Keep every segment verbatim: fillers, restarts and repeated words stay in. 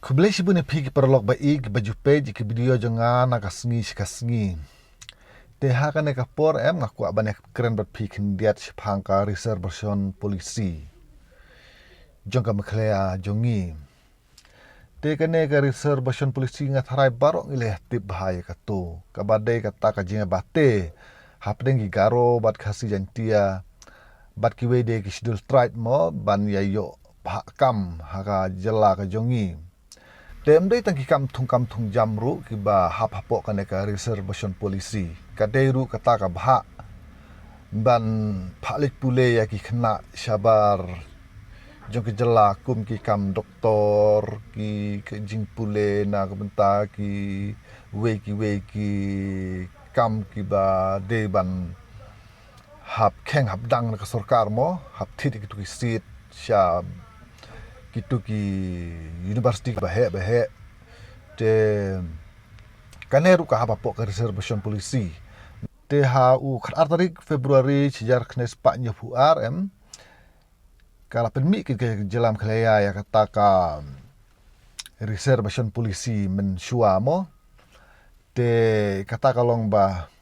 Khublei shibun ïa phi ki paralok ba ïeit, ba ju peit ïa ki video jong nga na ka sngi sha ka sngi. Te ha kane ka por em nga kwah ban ïakren bad phi khyndiat shaphang ka reservation policy jong ka Meghalaya jong ngi. Te kane ka reservation policy nga tharai baroh ngi la tip bha ïa kato. Kaba dei kata ka jingïabate hapdeng ki Garo bad Khasi Jaiñtia bad kiwei de ki Scheduled Tribe mo ban ïa ïoh bhah kam ha ka jylla ka jong ngi. Te ym dei tang ki kam thung kam thung jam ruh kiba hap hapoh kane ka reservation policy. Ka dei ruh kata ka bhah ban phah leit pule ïa ki khynnah shabar jong ka jylla kum ki kam doktor, ki, ki jingpule na ka bynta kiwei kiwei ki kam kiba dei ban hap kheng hap dang na ka sorkar mo, hap thied ïa kitu ki seat sha kitu ki university ba heh ba heh. Te kane ruh ka hap hapoh ka reservation policy. Te ha u khatar tarik February shi hajar khyndai spah hynñiewphew ar em, ka la pynmih ka jylla Meghalaya ïa kata ka reservation policy mynshuwa mo. Te kata ka long ba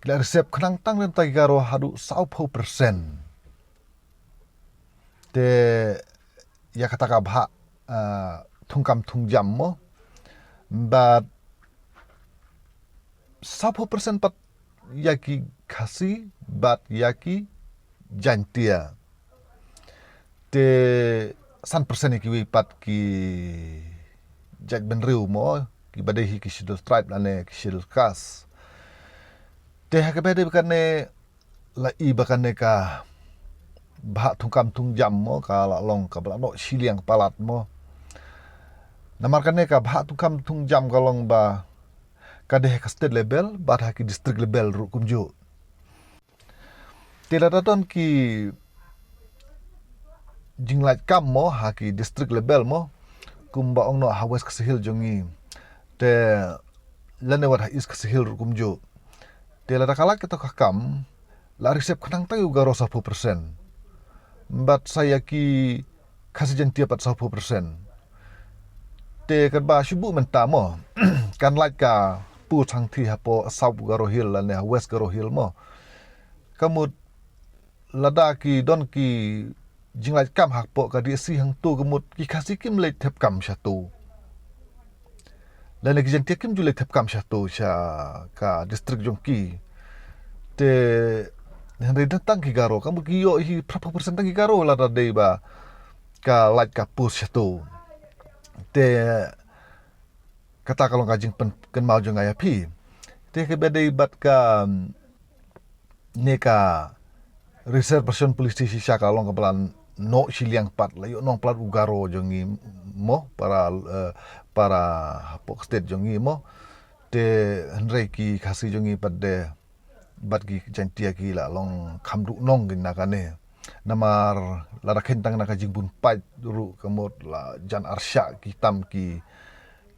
ki la reserve khnang tang na ki Garo haduh sawphew percent. Te ïa kata ka bhah, ah, thung kam thung jam mo. Bad sawphew percent pat ïa ki Khasi bad ïa ki Jaiñtia. Te san percent ïa kiwei pat ki jaitbynriew mo, kiba dei hi ki Scheduled Tribe lane ki Scheduled Caste. Te ha kaba dei ba kane la i ba kane ka bhah thung kam thung jam mo, ka la long kaba la noh shiliang palat mo. Namar kane ka bhah thung kam thung jam ka long ba ka dei ha ka state level bad ha ki district level ruh kumjuh. Te lada don ki jinglait kam mo ha ki district level mo, kumba ong noh ha West Khasi Hills jong ngi, te lane wat ha East Khasi Hills ruh kumjuh. Te lada ka lait kato ka kam, la reserve khnang tang ïa u Garo sawphew percent. Bad sa ïa ki Khasi Jaiñtia pat sawphew percent. Te katba shu buh mynta mo, kan lait ka post hangthie hapoh South Garo Hills lane ha West Garo Hills mo. Ka mut lada ki don ki jinglait kam hapoh ka D S C hangto, ka mut ki Khasi kim leit thep kam shato. Lane ki Jaiñtia kim ju leit thep kam shato sha ka district jong ki. Te hynrei tang ki Garo, ka mut ki ïoh hi phraphew percent tang ki Garo lada dei ba ka lait ka post shato. Te kata ka long ka jingpynkynmaw jong nga ïa phi. Te kaba dei bad kane ka reservation policy shisha ka long kaba la noh shiliang pat, la ïoh nong palat u Garo jong ngi mo, para, eh, para hapoh state jong ngi mo. Te hynrei ki Khasi jong ngi pat de bad ki Jaiñtia ki la long kham duh nong ki na kane. Namar lada kheiñ tang na ka jingbun paid ruh ka mut la jan arshah ki tam ki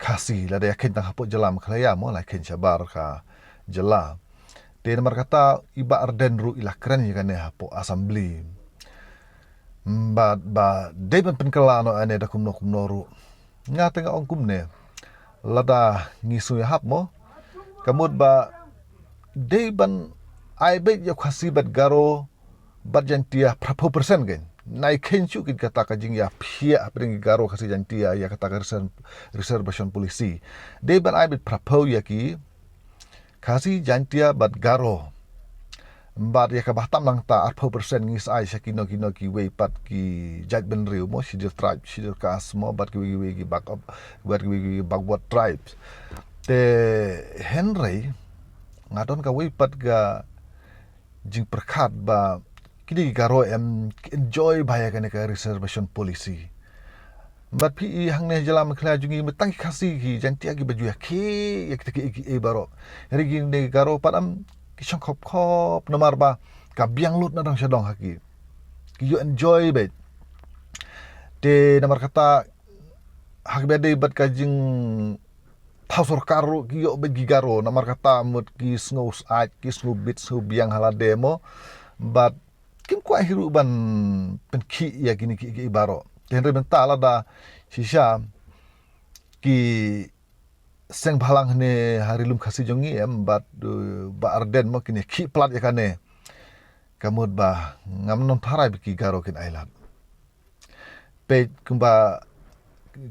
Khasi, lada ïa kheiñ tang hapoh jylla Meghalaya mo, la kheiñ shabar ka jylla. Te namar kata i Bah Ardent ruh i la kren ïa kane hapoh Assembly. Bad ba dei ban pynkylla noh ane da kumno kumno ruh. Nga te nga ong kumne, lada ngi sngew ïahap mo, ka mut ba dei ban ai beit ïa u Khasi bad Garo bad Jaiñtia phraphew percent kein. Nai kheiñ shuh kein kata ka jingïaphiah hapdeng Garo Khasi Jaiñtia ïa kata ka reserv-, reservation policy. Dei ban ai beit phraphew ïa ki Khasi, Jaiñtia bad Garo. Bad ïa kaba tam nangta arphew percent ngi sa ai sha kino kino kiwei pat ki jaitbynriew mo, Scheduled Tribe, Scheduled Caste mo, bad kiwei kiwei ki back up, bad kiwei kiwei ki backward tribes. Te hynrei nga don kawei pat ka jingpyrkhat ba kine ki Garo em ki enjoy bha ïa kane ka reservation policy. Bad phi i hangne jylla Meghalaya jong ngi, mynta ki Khasi ki Jaiñtia kiba ju ïakhih ïa kita kiei kiei baroh. Hynrei kine ki Garo pat em ki shong khop khop namar ba ka biang lut na dong sha dong ha ki. Ki ïoh enjoy beit. Te namar kata ha kaba dei bad ka jing thaw sorkar ruh ki ïoh beit ki Garo, namar kata mut ki sngew syaid, ki sngew bit, sngew biang ha lade mo. Bad kim kwah hi ruh ban pynkhih ïa kine kiei kiei baroh. Te hynrei mynta lada shisha ki seng bhalang hne ha ri lum Khasi jong ngi em bad, uh, Bah Ardent mo kin ïa khih palat ïa kane. Ka mut ba ngam nang tharai ba ki Garo kin ailad. Peit kumba,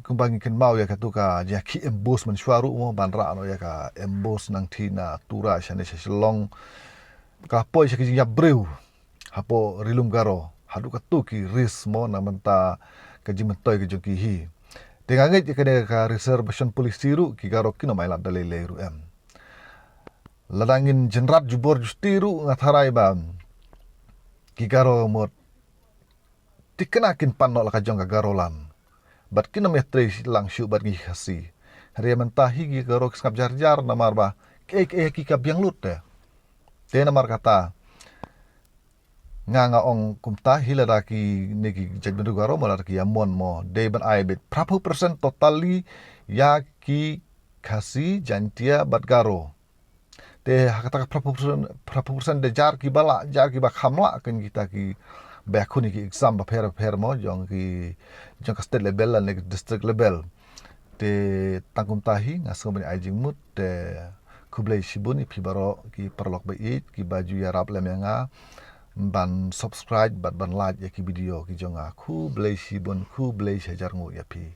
kumba ngi kynmaw ïa katu ka jingïa khih ambush mynshuwa ruh mo ban rah noh ïa ka ambush nangthie na Tura shane sha Shillong. Ka poi sha ka jingïap briew hapoh ri lum Garo. Haduh katu ki risk mo na bynta ka jingmyntoi ka jong ki hi. Te nga ngeit ïa kane ka reservation policy ruh ki Garo kin ym ailad da lei lei ruh em. Lada ngin jynrat jubor justi ruh nga tharai ba ki Garo mut thikna kin pan noh la ka jong ka Garoland. Bad kin ym ïatrei lang shuh bad ngi Khasi. Hynrei mynta hi ki Garo ki sngap jar jar namar ba kiei kiei ki ka biang lut te. Te namar kata nga nga ong kumta hi lada kine ki jaitbynriew Garo mo lada ki ïamon mo dei ban ai beit phra phew percent totally ïa ki Khasi, Jaintia bad Garo. Te ha kata ka phra phew percent, phra phew percent de jar kiba lah, jar kiba kham lah, kan kita kiba ïakhun ïa ki exam bapher bapher mo jong ki, jong ka state level lane ka district level. Te tang kumta hi nga sngew ban ai jingmut. Te khublei shibun ïa phi baroh ki paralok ba ïeit kiba ju ïarap lem ïa nga ban subscribe bad ban like ïa ki video ki jong nga. Khublei shibun, khublei shihajar nguh ïa phi.